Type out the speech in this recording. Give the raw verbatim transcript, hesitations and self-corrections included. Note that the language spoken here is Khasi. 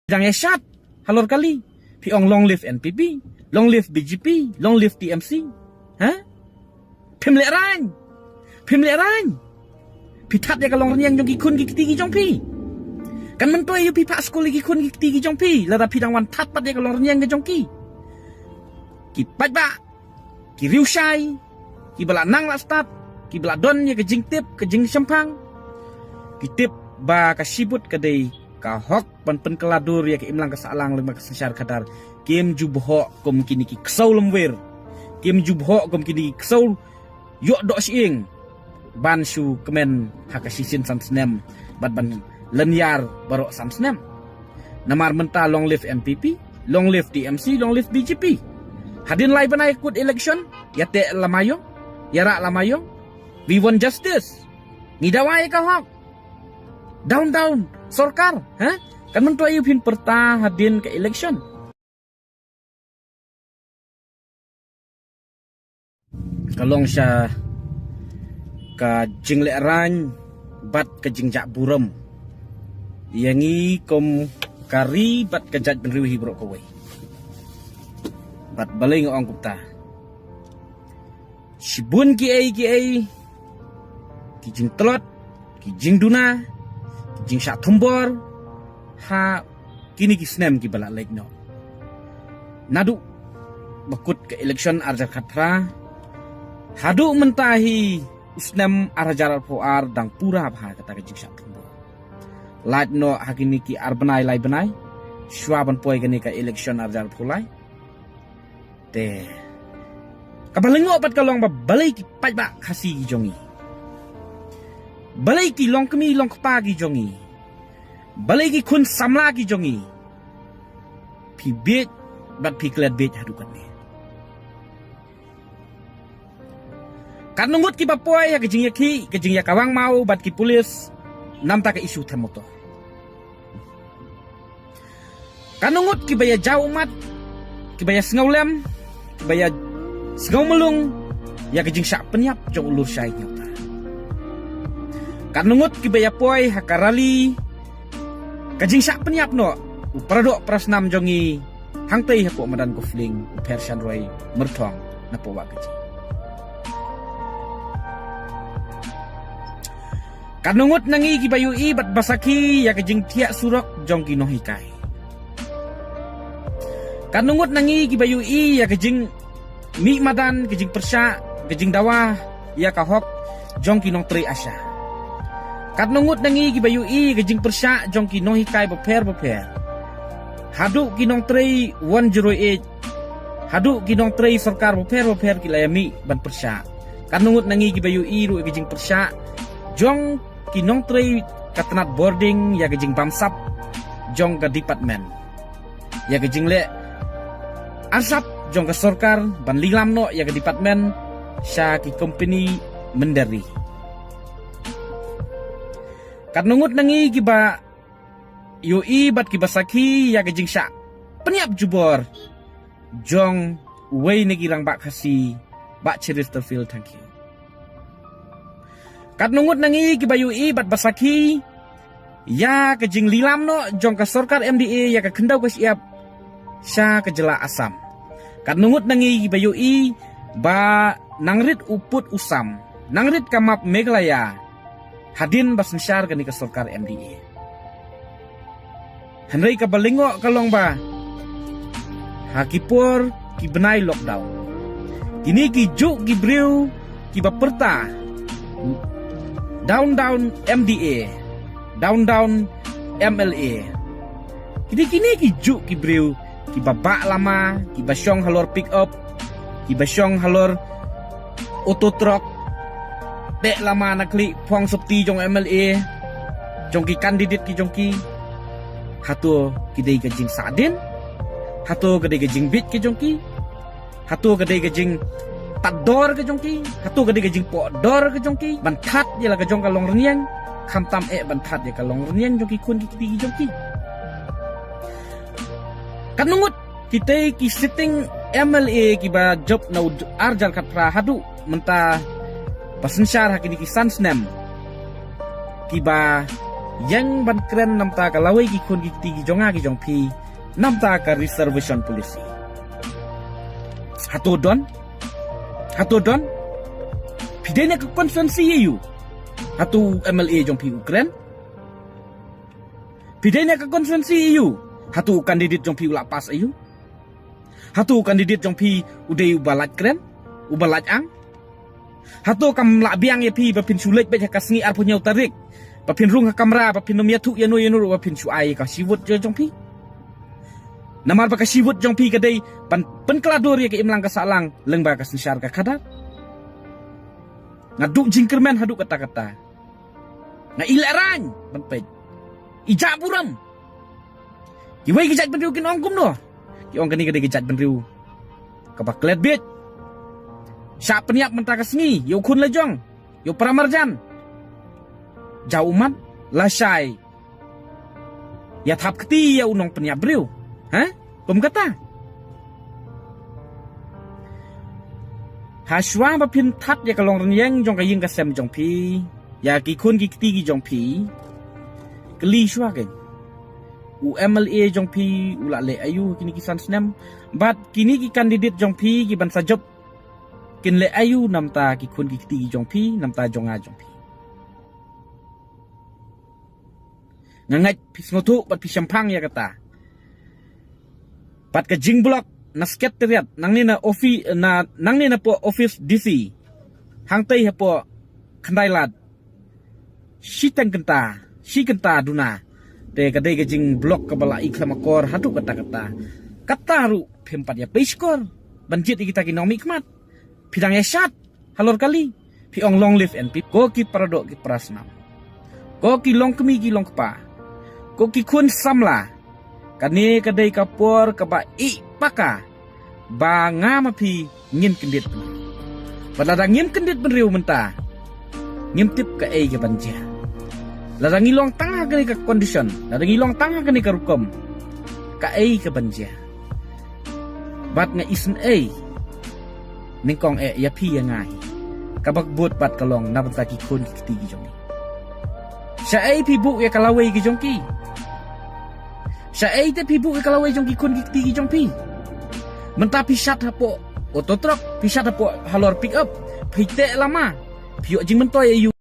Dang ïa shad halor kali. Phi ong long live N P P, long live B J P, long live T M C. Ha? Phim lehraiñ. Phim lehraiñ. Phi that ïa ka long rynïeng jong ki khun ki kti ki jong phi. Kan myntoi ïa phi phah skul ïa ki khun ki kti ki jong phi, lada phi dang wan that pat ïa ka long rynïeng ka jong ki. Ki paidbah, ki riewshai, ki ba la nang la stad, ki ba la don ïa ka jingtip, ka jingshemphang. Ki tip ba ka shibut ka dei ka hok ban pynkylla dur ïa ka imlang ka sahlang lyngba ka synshar khadar. Kim ju bhoh kum kine ki ksew lymwir. Kim ju bhoh kum kine ki ksew ïoh doh shyieng ban shu kmen ha ka shisien san snem bad ban lynñiar baroh san snem. Namar mynta long live N P P, long live T M C, long live B J P. Hadien lai bnai kut election, ïa teh lama ïong, ïa rah lama ïong. We want justice. Ngi dawa ïa ka hok. Down, down sorkar, ha? Kan myntoi ïa u phin pyrta hadien ka election. Ka long sha ka jinglehraiñ bad ka jingjah burom ïa ngi kum ka ri bad ka jaitbynriew hi baroh kawei. Bad balei nga ong kumta? Shibun kiei kiei ki jingtlot, ki jingduna, ki jingshah thombor ha kine ki snem ki ba la leit noh. Naduh ba kut ka election ar hajar khatphra haduh mynta hi u snem ar hajar arphew ar dang pura bha kata ka jingshah thombor. Lait noh ha kine ki ar bnai lai bnai shuwa ban poi kane ka election ar hajar arphew lai. Te kaba lyngngoh pat ka long ba balei ki paidbah Khasi ki jong ngi, balei ki longkmie longkpa ki jong ngi, balei ki khun samla ki jong ngi phi bieit bad phi klet bieit haduh katne? Katno ngut kiba poi ha ka jingïakhih, ka jingïakawang maw bad ki pulis namta ka issue them motor? Katno ngut kiba ïa jaw ummat, kiba ïa sngewlem, kiba ïa sngewmlung ïa ka jingshah pynïap jong u Lurshai Hynñiewta? Katno ngut kiba ïa poi ha ka rally, ka jingshah pynïap noh u paradoh parasnam jong ngi hangtei hapoh madan Kufling, u Pher Shanroi Myrthong na Powah Kaji? Katno ngut na ngi kiba ïohi bad ba sakhi ïa ka jingthiah surok jong ki nonghikai? Katno ngut na ngi kiba ïohi ïa ka jingmih madan, ka jingpyrshah, ka jingdawa ïa ka hok jong ki nongtrei ASHA? Katno ngut na ngi kiba ïohi ïa ka jingpyrshah jong ki nonghikai bapher bapher, haduh ki nongtrei one zero eight, haduh ki nongtrei sorkar bapher bapher ki la ïa mih ban pyrshah? Katno ngut na ngi kiba ïohi ruh ïa ka jingpyrshah jong ki nongtrei ka tnat bording ïa ka jingbamsap jong ka department, ïa ka jingleh arsap jong ka sorkar ban lilam noh ïa ka department sha ki kompeni mynder ri? Katno ngut na ngi kiba ïohi bad kiba sakhi ïa ka jingshah pynïap jubor jong uwei na ki rangbah Khasi, Bah Cheristerfield Thangkhiew? Katno ngut na ngi kiba ïohi bad ba sakhi ïa ka jinglilam noh jong ka sorkar M D A ïa ka khyndew ka shyiap sha ka jylla Assam? Katno ngut na ngi kiba ïohi ba nang rit u pud u sam, nang rit ka map Meghalaya hadien ba synshar kane ka sorkar M D A? Hynrei kaba lyngngoh ka long ba ha ki por ki bnai lockdown, kine ki juh ki briew kiba pyrta down down M D A, down down M L A, kine, kine ki juh ki briew kiba bah lama, kiba shong halor pick up, kiba shong halor auto truck, teh lama na khlieh phong sopti jong M L A, jong ki candidate ki jong ki. Hato ki dei ka jingsahdien? Hato ka dei ka jingbieit ka jong ki? Hato ka dei ka jingtad dor ka jong ki? Hato ka dei ka jingpoh dor ka jong ki ban that ïa la ka jong ka long rynïeng, khamtam eh ban that ïa ka long rynïeng jong ki khun ki kti ki jong ki? Katno ngut kitei ki sitting M L A kiba jop na u ar hajar khatphra haduh mynta ba synshar ha kine ki san snem kiba Ïeng ban kren namta ka lawei ki khun ki kti ki jong nga ki jong phi namta ka reservation policy. Hato don? Hato don? Phi dei na ka constituency ïa u? Hato u M L A jong phi u kren? Phi dei na ka constituency ïa u? Hato u candidate jong phi u la pass ïa u? Hato u candidate jong phi u dei uba lait kren, uba lait ang? Hato kam lah biang ïa phi ba phin shu leit beit ha ka sngi arphew hynñiew tarik, ba phin rung ha kamra, ba phin ym ïathuh ïano ïano ruh ba phin shu ai ïa ka shi vote jong phi? Namar ba ka shi vote jong phi ka dei ban pynkylla dur ïa ka imlang ka sahlang lyngba ka synshar ka khadar. Nga duh jingkyrmen haduh katta katta. Nga i lehraiñ ban peit. I jah burom. Kiwei ki jaitbynriew kin ong kumno? Ki ong kane ka dei ka jaitbynriew kaba klet bieit. Shah pynïap mynta ka sngi ïa u khun la jong, ïa u para marjan. Jaw ummat, lashai ïa thap kti ïa u nongpynïap briew. Ha? Kum kata. Hashwa ba phin that ïa ka long rynïeng jong ka ïing ka sem jong phi, ïa ki khun ki kti ki jong phi, kylli shwa kein, u M L A jong phi u la leh aïu kine ki san snem? Bad kine ki candidate jong phi ki ban sa jop kin leh aïu namta ki khun ki kti ki jong phi, namta jong nga jong phi? Nga ngeit phi sngewthuh bad phi shemphang ïa kata. Bad ka jingblock na Secretariat, nangne na office, na, nangne na poh office D C hangtei hapoh Khyndailad, shiteng kynta, shi kynta duna. Te ka dei ka jingblock kaba la i khlem akor haduh katta katta. Kata ruh phim pat ïa pei shkor ban jied ïa kita ki nongmihkhmat. Phi dang ïa shad halor kali. Phi ong long live and peace. Ko ki paradoh ki parasnam, ko ki longkmie ki longkpa, ko ki khun samla, kane ka dei ka por kaba i paka ba nga ma phi ngin kyndit. Bad lada ngim kyndit bynriew mynta, ngim tip kaei ka ban jia. Lada ngi long tang ha kane ka condition, lada ngi long tang ha kane ka rukom, kaei ka ban jia. Bad nga isynei nyngkong eh ïa phi ïa nga hi. Kaba kbud pat ka long na bynta ki khun ki kti ki jong ngi. Shaei phi buh ïa ka lawei ki jong ki? Shaei te phi buh ïa ka lawei jong ki khun ki kti ki jong phi? Mynta phi shad hapoh auto truck, phi shad hapoh halor pick up, phi teh lama, phi ïoh jingmyntoi ïa u